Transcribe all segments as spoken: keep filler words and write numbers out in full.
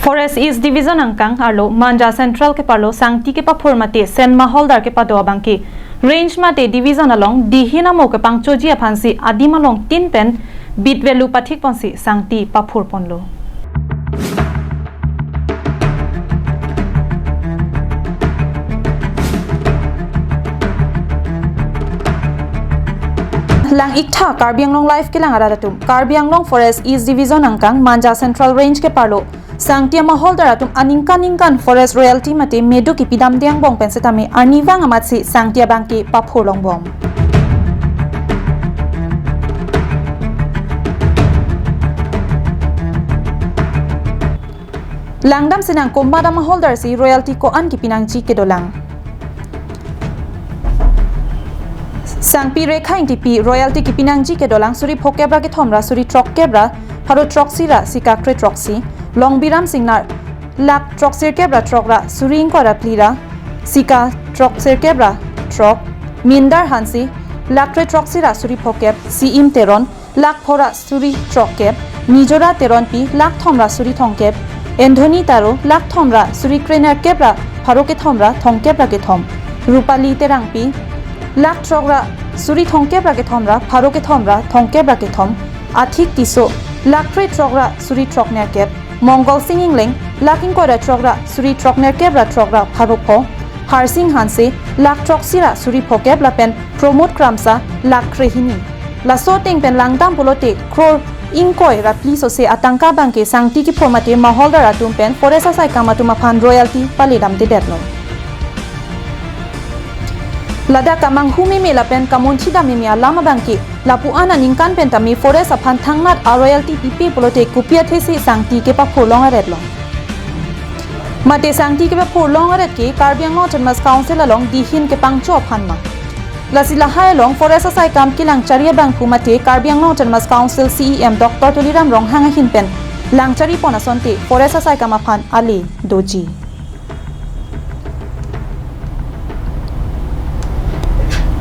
Forest East Division angkang arlo Manja Central keparlo sangti kepaphur mate sen maholdar kepado abangke range mate division along dihin amo kepangchoji aphansi adim along tin pen bit velu pathik ponsi sangti paphur ponlo. Lang-iktha Karbi Anglong Live kelang arat atum, Karbi Anglong Forest East Division angkang Manja Central Range keparlo sangti amaholdar atum aningkan ningkan forest royalty mate medo kipidamde angbong pen setame arnivang amatsi sangti abangke paphur longbom. Langdam sinang komat amaholdar si royalty ko-an kipinangji kedolang. Sangpi Rekha Ingtipi royalty kipinangji kedolang suri phokep ra kethom ra suri throkkep ra pharo throksi ra sika kre throksi. Longbiram Singnar lakh throksirkep ra throk ra suri ingkoi ra phli ra sika throksirkep ra throk. Mindar Hanse lakh kre throksi ra suri phokep. Siim Teron lakh pho ra suri throkkep. Nijora Teronpi lakh thom ra suri thomkep. Anthony Taro lakh thom ra suri krenerkep ra pharo kethom ra thomkep ra kethom. Rupali Terangpi lakh throk ra suri thomkep ra kethom ra pharo kethom ra thomkep ra kethom. Athik Tisso lakh kre throk ra suri throknerkep. Mongol Sing Ingleng lakh ingkoi ra throk ra suri throknerkep ra throk ra pharo pho. Harsing Hanse lakh throksi ra suri phokep lapen Pramod Kramsa lakh kre hini. Laso ateng pen langdam pulote crore ingkoi ra phli sose atangka abangke sangti kephur mate maholdar atum pen forest asaikam atum aphan royalty paledamdedetlo. Ladak kamanghu meme lapen kamunthidam meme alam abangke lapu-an aningkan pen tame forest aphan thangnat a royalty pipe pulote kopi athesi sangti kepaphur long aretlo. Mate sangti kepaphur long aret ke Karbi Anglong Autonomous Council along dihin kepangcho aphan ma. Lasi lahai along forest asaikam kelang chari abangphu mate Karbi Anglong Autonomous Council C E M Doctor Tuliram Ronghang ahin pen lang chari pon asonte forest asaikam aphan ale doji.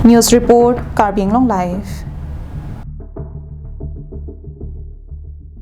News report, Karbi Anglong Live.